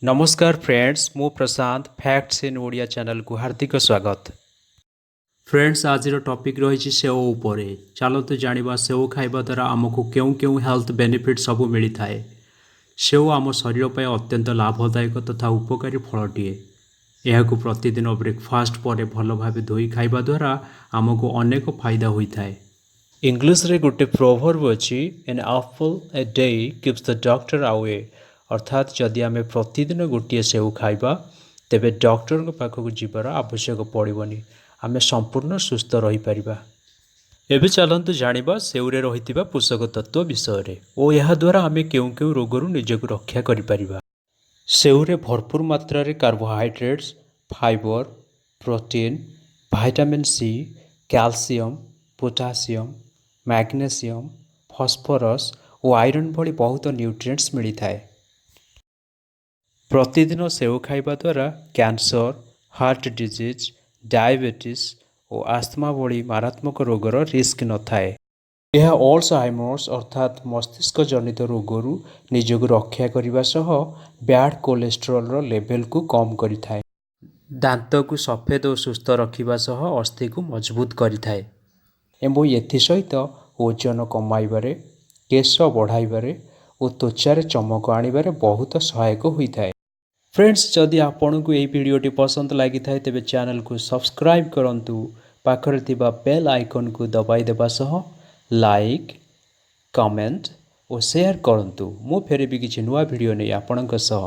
ନମସ୍କାର ଫ୍ରେଣ୍ଡସ୍, ମୁଁ Prashant. Facts in Odia ଚ୍ୟାନେଲକୁ ହାର୍ଦ୍ଦିକ ସ୍ୱାଗତ। ଫ୍ରେଣ୍ଡସ୍, ଆଜିର ଟପିକ୍ ରହିଛି ସେଓ ଉପରେ। ଚାଲନ୍ତୁ ଜାଣିବା, ସେଓ ଖାଇବା ଦ୍ୱାରା ଆମକୁ କେଉଁ କେଉଁ ହେଲ୍ଥ ବେନିଫିଟ୍ ସବୁ ମିଳିଥାଏ। ସେଓ ଆମ ଶରୀର ପାଇଁ ଅତ୍ୟନ୍ତ ଲାଭଦାୟକ ତଥା ଉପକାରୀ ଫଳଟିଏ। ଏହାକୁ ପ୍ରତିଦିନ ବ୍ରେକଫାଷ୍ଟ ପରେ ଭଲ ଭାବେ ଧୋଇ ଖାଇବା ଦ୍ୱାରା ଆମକୁ ଅନେକ ଫାଇଦା ହୋଇଥାଏ। ଇଂଲିଶରେ ଗୋଟେ ପ୍ରୋଭର୍ବ ଅଛି, "An apple a day keeps the doctor away." ଅର୍ଥାତ୍ ଯଦି ଆମେ ପ୍ରତିଦିନ ଗୋଟିଏ ସେଓ ଖାଇବା, ତେବେ ଡକ୍ଟରଙ୍କ ପାଖକୁ ଯିବାର ଆବଶ୍ୟକ ପଡ଼ିବନି। ଆମେ ସମ୍ପୂର୍ଣ୍ଣ ସୁସ୍ଥ ରହିପାରିବା। ଏବେ ଚାଲନ୍ତୁ ଜାଣିବା ସେଉରେ ରହିଥିବା ପୋଷକ ତତ୍ତ୍ୱ ବିଷୟରେ ଓ ଏହାଦ୍ୱାରା ଆମେ କେଉଁ କେଉଁ ରୋଗରୁ ନିଜକୁ ରକ୍ଷା କରିପାରିବା। ସେଉରେ ଭରପୁର ମାତ୍ରାରେ carbohydrates, fiber, protein, vitamin C, calcium, potassium, magnesium, phosphorus ଓ ଆଇରନ୍ ଭଳି ବହୁତ ନ୍ୟୁଟ୍ରିଏଣ୍ଟସ୍ ମିଳିଥାଏ। ପ୍ରତିଦିନ ସେଓ ଖାଇବା ଦ୍ୱାରା କ୍ୟାନ୍ସର, ହାର୍ଟ ଡିଜିଜ୍, ଡାଇବେଟିସ୍ ଓ ଆସ୍ଥମା ଭଳି ମାରାତ୍ମକ ରୋଗର ରିସ୍କ ନଥାଏ। ଏହା ଅଲ୍ସହାଇମର୍ସ, ଅର୍ଥାତ୍ ମସ୍ତିଷ୍କ ଜନିତ ରୋଗରୁ ନିଜକୁ ରକ୍ଷା କରିବା ସହ ବ୍ୟାଡ୍ କୋଲେଷ୍ଟ୍ରଲର ଲେଭେଲକୁ କମ୍ କରିଥାଏ। ଦାନ୍ତକୁ ସଫେଦ ଓ ସୁସ୍ଥ ରଖିବା ସହ ଅସ୍ଥିକୁ ମଜବୁତ କରିଥାଏ ଏବଂ ଏଥିସହିତ ଓଜନ କମାଇବାରେ, କେଶ ବଢ଼ାଇବାରେ ଓ ତ୍ୱଚାରେ ଚମକ ଆଣିବାରେ ବହୁତ ସହାୟକ ହୋଇଥାଏ। ଫ୍ରେଣ୍ଡସ୍, ଯଦି ଆପଣଙ୍କୁ ଏହି ଭିଡ଼ିଓଟି ପସନ୍ଦ ଲାଗିଥାଏ, ତେବେ ଚ୍ୟାନେଲକୁ ସବସ୍କ୍ରାଇବ୍ କରନ୍ତୁ। ପାଖରେ ଥିବା ବେଲ୍ ଆଇକନ୍କୁ ଦବାଇ ଦେବା ସହ ଲାଇକ୍, କମେଣ୍ଟ ଓ ସେୟାର କରନ୍ତୁ। ମୁଁ ଫେରିବି କିଛି ନୂଆ ଭିଡ଼ିଓ ନେଇ ଆପଣଙ୍କ ସହ।